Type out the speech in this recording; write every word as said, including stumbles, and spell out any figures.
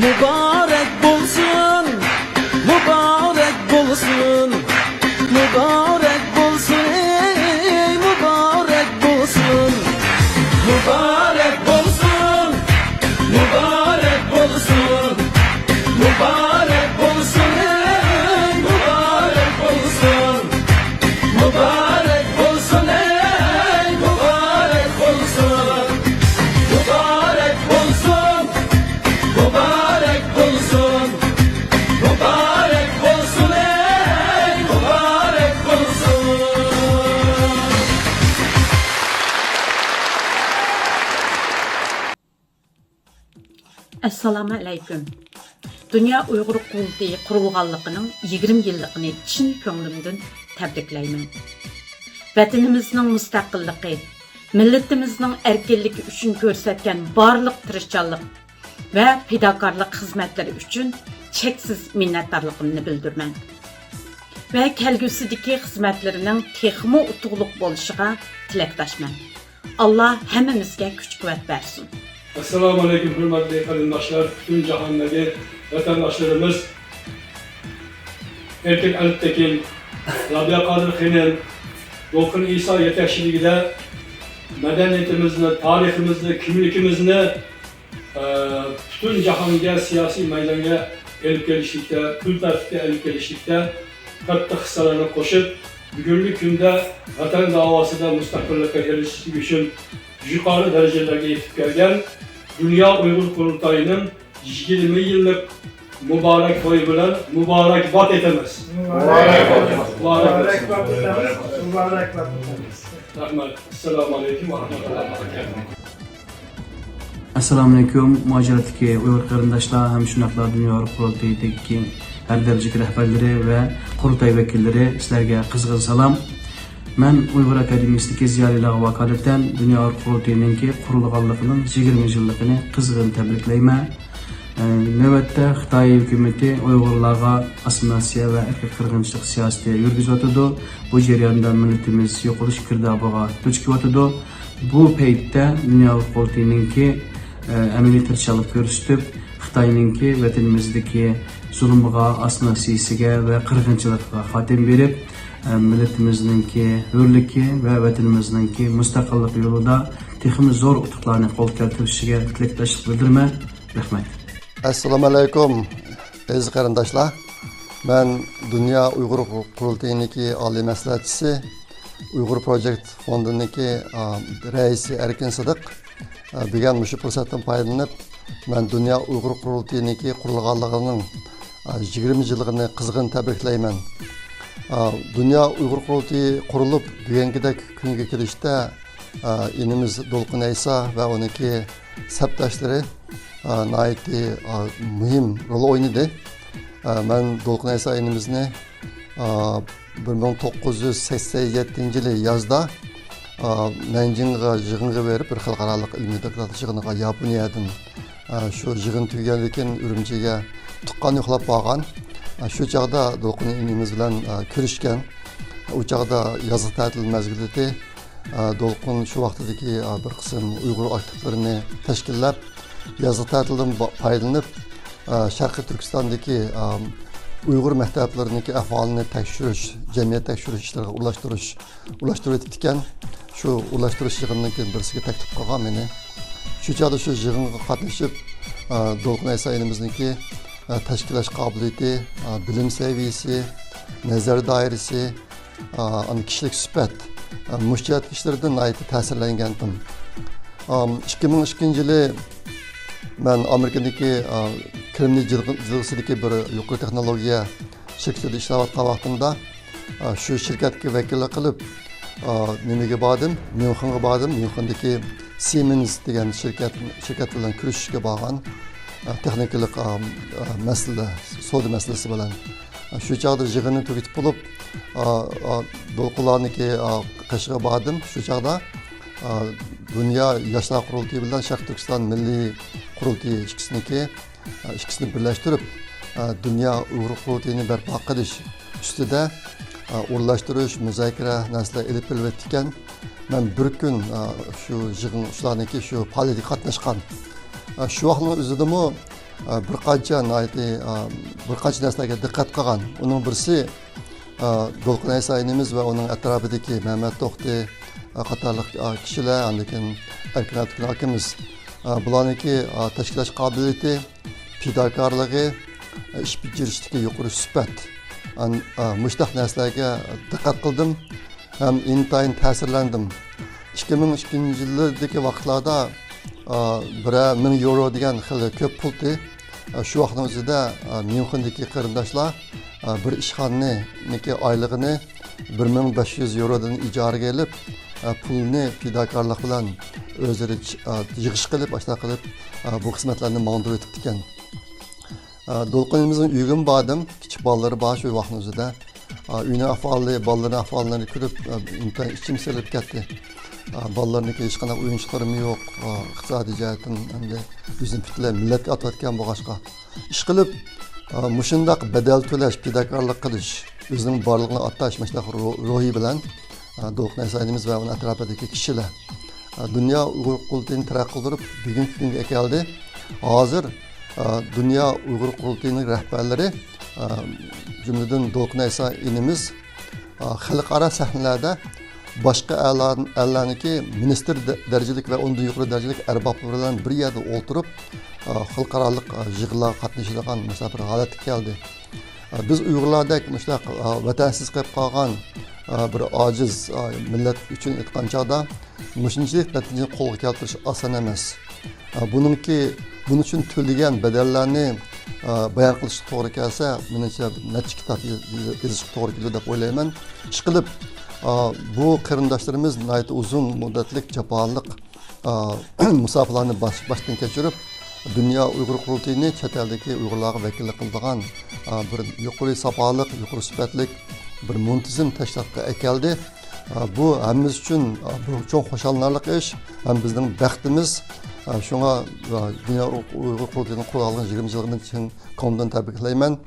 مۇبارەك بولسۇن، مۇبارەك بولسۇن، مۇبارەك بولسۇن، ئەي مۇبارەك بولسۇن. مۇبارەك بولسۇن، مۇبارەك بولسۇن، مۇبارەك بولسۇن، ئەي مۇبارەك بولسۇن. مۇبارەك بولسۇن، ئەي مۇبارەك بولسۇن. مۇبارەك بولسۇن، مۇبارەك بولسۇن، مۇبارەك بولسۇن، ئەي مۇبارەك بولسۇن. ئەسسالامۇ ئەلەيكۇم. دۇنيا ئۇيغۇر قۇرۇلتىيى قۇرۇلغانلىقىنىڭ يىگىرمە يىللىقىنى چىن كۆڭلۈمدىن تەبرىكلەيمەن. ۋەتىنىمىزنىڭ مۇستەقىللىقى، مىللىتىمىزنىڭ ئەركىنلىكى ئۈچۈن كۆرسەتكەن بارلىق تىرىشچانلىق ۋە پىداكارلىق خىزمەتلىرى ئۈچۈن چەكسىز مىننەتدارلىقىمنى بىلدۈرىمەن ۋە كەلگۈسىدىكى خىزمەتلىرىنىڭ تېخىمۇ ئۇتۇقلۇق بولۇشىغا تىلەكداشمەن. ئاللا ھەممىمىزگە كۈچ-قۇۋۋەت بەرسۇن. ئەسسالامۇ ئەلەيكۇم، ھۆرمەتلىك قېرىنداشلار، پۈتۈن جاھاندىكى ۋەتەنداشلىرىمىز. ئەركىن ئەلىپتېكىن، رابىيە قادىر خېنىم، دولقۇن ئىسا يېتەكچىلىكىدە مەدەنىيىتىمىزنى، تارىخىمىزنى، كىملىكىمىزنى، ئە، پۈتۈن جاھانغا سىياسىي مەيدانغا ئېلىپ كېلىشلىكتە، كۈن تەرتىپكە ئېلىپ كېلىشلىكتە قاتتىق ھەسسىلەرنى قوشۇپ، بۈگۈنكى كۈندە ۋەتەن داۋاسىدا مۇستەقىللىققا ئېرىشىشلىك ئۈچۈن يۇقىرى دەرىجىلەرگە يېتىپ كەلگەن دۇنيا ئۇيغۇر قۇرۇلتايىنىڭ يىگىرمە يىللىق مۇبارەك تويى بىلەن مۇبارەكباد ئېيتىمىز. مۇبارەك بولسۇن. مۇبارەك بولسۇن. مۇبارەكباد ئېيتىمىز. مۇبارەكباد ئېيتىمىز. رەھمەت. ئەسسالامۇ ئەلەيكۇم ۋە رەھمەتۇللاھى ۋە بەرىكاتۇھۇ. ئەسسالامۇ ئەلەيكۇم، مۇھاجىرەتتىكى ئۇيغۇر قېرىنداشلار ھەم شۇنداقلا دۇنيا ئۇيغۇر قۇرۇلتىيىدىكى ھەر دەرىجىلىك رەھبەرلىرى ۋە قۇرۇلتاي ۋەكىللىرى، سىلەرگە قىزغىن سالام. مەن ئۇيغۇر ئاكادېمىيىسىدىكى زىيالىيلارغا ۋاكالىتەن دۇنيا ئۇيغۇر قۇرۇلتىيىنىڭكى قۇرۇلغانلىقىنىڭ يىگىرمە يىللىقىنى قىزغىن تەبرىكلەيمەن. ئە، نۆۋەتتە خىتاي ھۆكۈمىتى ئۇيغۇرلارغا ئاسسىمىلياتسىيە ۋە ئىرقىي قىرغىنچىلىق سىياسىتى يۈرگۈزۈۋاتىدۇ. بۇ جەرياندا مىللىتىمىز يوقىلىش گىردابىغا دۇچ كېلىۋاتىدۇ. بۇ پەيتتە دۇنيا ئۇيغۇر قۇرۇلتىيىنىڭكى، ئە، ئەمەلىي تىرىشچانلىق كۆرسىتىپ، خىتاينىڭكى ۋەتىنىمىزدىكى زۇلۇمىغا، ئاسسىمىلياتسىيىسىگە ۋە قىرغىنچىلىقىغا خاتىمە بېرىپ، ئە، مىللىتىمىزنىڭكى ھۆرلۈكى ۋە ۋەتىنىمىزنىڭكى مۇستەقىللىقى يولىدا تېخىمۇ زور ئۇتۇقلارنى قولغا كەلتۈرۈشىگە تىلەكداشلىق بىلدۈرىمەن. رەھمەت. ئەسسالامۇ ئەلەيكۇم، ئەزىز قېرىنداشلار. مەن دۇنيا ئۇيغۇر قۇرۇلتىيىنىڭكى ئالىي مەسلىھەتچىسى، ئۇيغۇر پروجېكت فوندىنىڭكى، ئا، رەئىسى ئەركىن سىدىق. ئا، بۈگۈن مۇشۇ پۇرسەتتىن پايدىلىنىپ، مەن دۇنيا ئۇيغۇر قۇرۇلتىيىنىڭكى قۇرۇلغانلىقىنىڭ، ئا، يىگىرمە يىللىقىنى قىزغىن تەبرىكلەيمەن. ئا، دۇنيا ئۇيغۇر قۇرۇلتىيى قۇرۇلۇپ، بۈگۈنكىدەك كۈنگە كېلىشتە، ئا، ئىنىمىز دولقۇن ئەيسا ۋە ئۇنىڭكى سەپداشلىرى، ئا، ناھايىتى، ئا، مۇھىم رول ئوينىدى. ئا، مەن دولقۇن ئەيسا ئىنىمىزنى، ئا، بىر مىڭ توققۇز يۈز سەكسەن يەتتىنچى يىلى يازدا، ئا، نەنجىڭغا يىغىنغا بېرىپ، بىر خەلقئارالىق ئىلمىي دوكلات يىغىنىغا ياپونىيەدىن، ئا، شۇ يىغىن تۈگىگەندىن كېيىن ئۈرۈمچىگە تۇغقان يوقلاپ بارغان. ئا، شۇ چاغدا دولقۇن ئىنىمىز بىلەن، ئا، كۆرۈشكەن. ئۇ چاغدا يازلىق تەتىل مەزگىلى ئىدى. ئا، دولقۇن شۇ ۋاقتىدىكى، ئا، بىر قىسىم ئۇيغۇر ئاكتىپلىرىنى تەشكىللەپ، يازلىق تەتىلدىن با-، پايدىلىنىپ، ئا، شەرقىي تۈركىستاندىكى، ئا، ئۇيغۇر مەكتەپلىرىنىڭكى ئەھۋالىنى تەكشۈرۈش، جەمئىيەت تەكشۈرۈش ئىشلىرىغا ئورۇنلاشتۇرۇش، ئورۇنلاشتۇرۇۋېتىپتىكەن. شۇ ئورۇنلاشتۇرۇش يىغىنىدىن كېيىن بىرسىگە تەكلىپ قىلغان مېنى. شۇ چاغدا شۇ يىغىنغا قاتنىشىپ، ئا، دولقۇن ئەيسا ئىنىمىزنىڭكى، ئا، تەشكىللەش قابىلىيىتى، ئا، بىلىم سەۋىيىسى، نەزەر دائىرىسى، ئا، ئاندىن كىشىلىك سۈپەت، ئا، مۇشۇ جەھەتتىكى ئىشلىرىدىن ناھايىتى تەسىرلەنگەنتىم. ئام، ئىككى مىڭ ئىككىنچى يىلى مەن ئامېرىكىدىكى، ئا، كرېمنىي جىلغ-، جىلغىسىدىكى بىر يۇقىرى تېخنولوگىيە شىركىتىدە ئىشلەۋاتقان ۋاقتىمدا، ئا، شۇ شىركەتكە ۋەكىللىك قىلىپ، ئا، نېمىگە باردىم؟ ميۇنخېنغا باردىم. ميۇنخېندىكى سىيمېنز دېگەن شىركەت، شىركەت بىلەن كۆرۈشۈشكە بارغان، ئا، تېخنىكىلىق، ئا، ئا، مەسىلە، سودا مەسىلىسى بىلەن. شۇ چاغدا يىغىننى تۈگىتىپ بولۇپ، ئا، ئا، دولقۇنلارنىڭكى، ئا، قېشىغا باردىم. شۇ چاغدا، ئا، دۇنيا ياشلار قۇرۇلتىيى بىلەن شەرقىي تۈركىستان مىللىي قۇرۇلتىيى ئىككىسىنىڭكى، ئا، ئىككىسىنى بىرلەشتۈرۈپ، ئا، دۇنيا ئۇيغۇر قۇرۇلتىيىنى بەرپا قىلىش ئۈستىدە، ئا، ئورۇنلاشتۇرۇش، مۇزاكىرە نەرسىلەر ئېلىپ بېرىلىۋېتىپتىكەن. مەن بىر كۈن، ئا، شۇ يىغىن، شۇلارنىڭكى شۇ پائالىيىتىگە قاتناشقان. ئا، شۇ ۋاقىتنىڭ ئۆزىدىمۇ، ئا، بىر قانچە ناھايىتى، ئا، بىر قانچە نەرسىلەرگە دىققەت قىلغان. ئۇنىڭ بىرسى، ئا، دولقۇن ئەيسا ئىنىمىز ۋە ئۇنىڭ ئەتراپىدىكى مەمەت توختى، ئا، قاتارلىق، ئا، كىشىلەر، ئاندىن كېيىن ئەركىن ئابدۇكېرىم ئاكىمىز، ئا، بۇلارنىڭكى، ئا، تەشكىللەش قابىلىيىتى، پىداكارلىقى، ئىش بېجىرىشتىكى يۇقىرى سۈپەت. ئان-، ئا، مۇشۇنداق نەرسىلەرگە دىققەت قىلدىم ھەم ئىنتايىن تەسىرلەندىم. ئىككى مىڭ ئىككىنچى يىلدىكى ۋاقىتلاردا، ئا، بىرەر مىڭ يورو دېگەن خېلى كۆپ پۇلتى. ئا، شۇ ۋاقىتنىڭ ئۆزىدە، ئا، ميۇنخېندىكى قېرىنداشلار، ئا، بىر ئىشخانىنىڭكى ئايلىقىنى بىر مىڭ بەش يۈز يورودىن ئىجارىگە ئېلىپ، ئا، پۇلنى پىداكارلىق بىلەن ئۆزلىرى چ-، ئا، يىغىش قىلىپ، ئاشۇنداق قىلىپ، ئا، بۇ خىزمەتلەرنى ماڭدۇرۇۋېتىپتىكەن. ئا، دولقۇنىمىزنىڭ ئۆيىگىمۇ باردىم. كىچىك بالىلىرى بار شۇ ۋاقىتنىڭ ئۆزىدە. ئا، ئۆينىڭ ئەھۋالى، بالىلىرىنىڭ ئەھۋاللىرىنى كۆرۈپ، ئا، ئىنتايىن ئىچىم سىرىلىپ كەتتى. ئا، بالىلىرىنىڭكى ھېچقانداق ئويۇنچۇقلىرىمۇ يوق. ئا، ئىقتىسادىي جەھەتتىن ئەمدى يۈزىنى پۈتۈنلەي مىللەتكە ئاتىۋەتكەن بولغاچقا. ئىشقىلىپ، ئا، مۇشۇنداق بەدەل تۆلەش، پىداكارلىق قىلىش، ئۆزىنىڭ بارلىقىنى ئاتاش، مۇشۇنداق رو-، روھى بىلەن، ئا، دولقۇن ئەيسا ئىنىمىز ۋە ئۇنىڭ ئەتراپىدىكى كىشىلەر، ئا، دۇنيا ئۇيغۇر قۇرۇلتىيىنى تەرەققىي قىلدۇرۇپ، بۈگۈنكى كۈنگە ئەكەلدى. ھازىر، ئا، دۇنيا ئۇيغۇر قۇرۇلتىيىنىڭ رەھبەرلىرى، ئا، جۈملىدىن دولقۇن ئەيسا ئىنىمىز، ئا، خەلقئارا سەھنىلەردە باشقا ئەللار-، ئەللەرنىڭكى مىنىستىر دە-، دەرىجىلىك ۋە ئۇندىن يۇقىرى دەرىجىلىك ئەربابلىرى بىلەن بىر يەردە ئولتۇرۇپ، ئا، خەلقئارالىق، ئا، يىغىنلارغا قاتنىشىدىغان مۇشۇنداق بىر ھالەتكە كەلدى. ئا، بىز ئۇيغۇرلاردەك مۇشۇنداق، ئا، ۋەتەنسىز قېلىپ قالغان، ئا، بىر ئاجىز، ئا، مىللەت ئۈچۈن ئېيتقان چاغدا مۇشۇنچىلىك نەتىجىنى قولغا كەلتۈرۈش ئاسان ئەمەس. ئا، بۇنىڭكى، بۇنىڭ ئۈچۈن تۆلىگەن بەدەللەرنى، ئا، بايان قىلىشقا توغرا كەلسە، مېنىڭچە نەچچە كىتاب يېزىش-، يېزىشقا توغرا كېلىدۇ دەپ ئويلايمەن. ئىشقىلىپ، ئا، بۇ قېرىنداشلىرىمىز ناھايىتى ئۇزۇن مۇددەتلىك جاپالىق، ئا، مۇساپىلەرنى باش-، باشتىن كەچۈرۈپ، دۇنيا ئۇيغۇر قۇرۇلتىيىنى چەت ئەلدىكى ئۇيغۇرلارغا ۋەكىللىك قىلىدىغان، ئا، بىر يۇقىرى ساپالىق، يۇقىرى سۈپەتلىك، بىر مۇنتىزىم تەشكىلاتقا ئەكەلدى. ئا، بۇ ھەممىمىز ئۈچۈن، ئا، بىر چوڭ خۇشاللىنارلىق ئىش ھەم بىزنىڭ بەختىمىز. ئا، شۇڭا، ئا، دۇنيا ئۇيغۇر قۇرۇلتىيىنىڭ قۇرۇلغانلىقىنىڭ يىگىرمە يىللىقىنى چىن كۆڭلۈمدىن تەبرىكلەيمەن.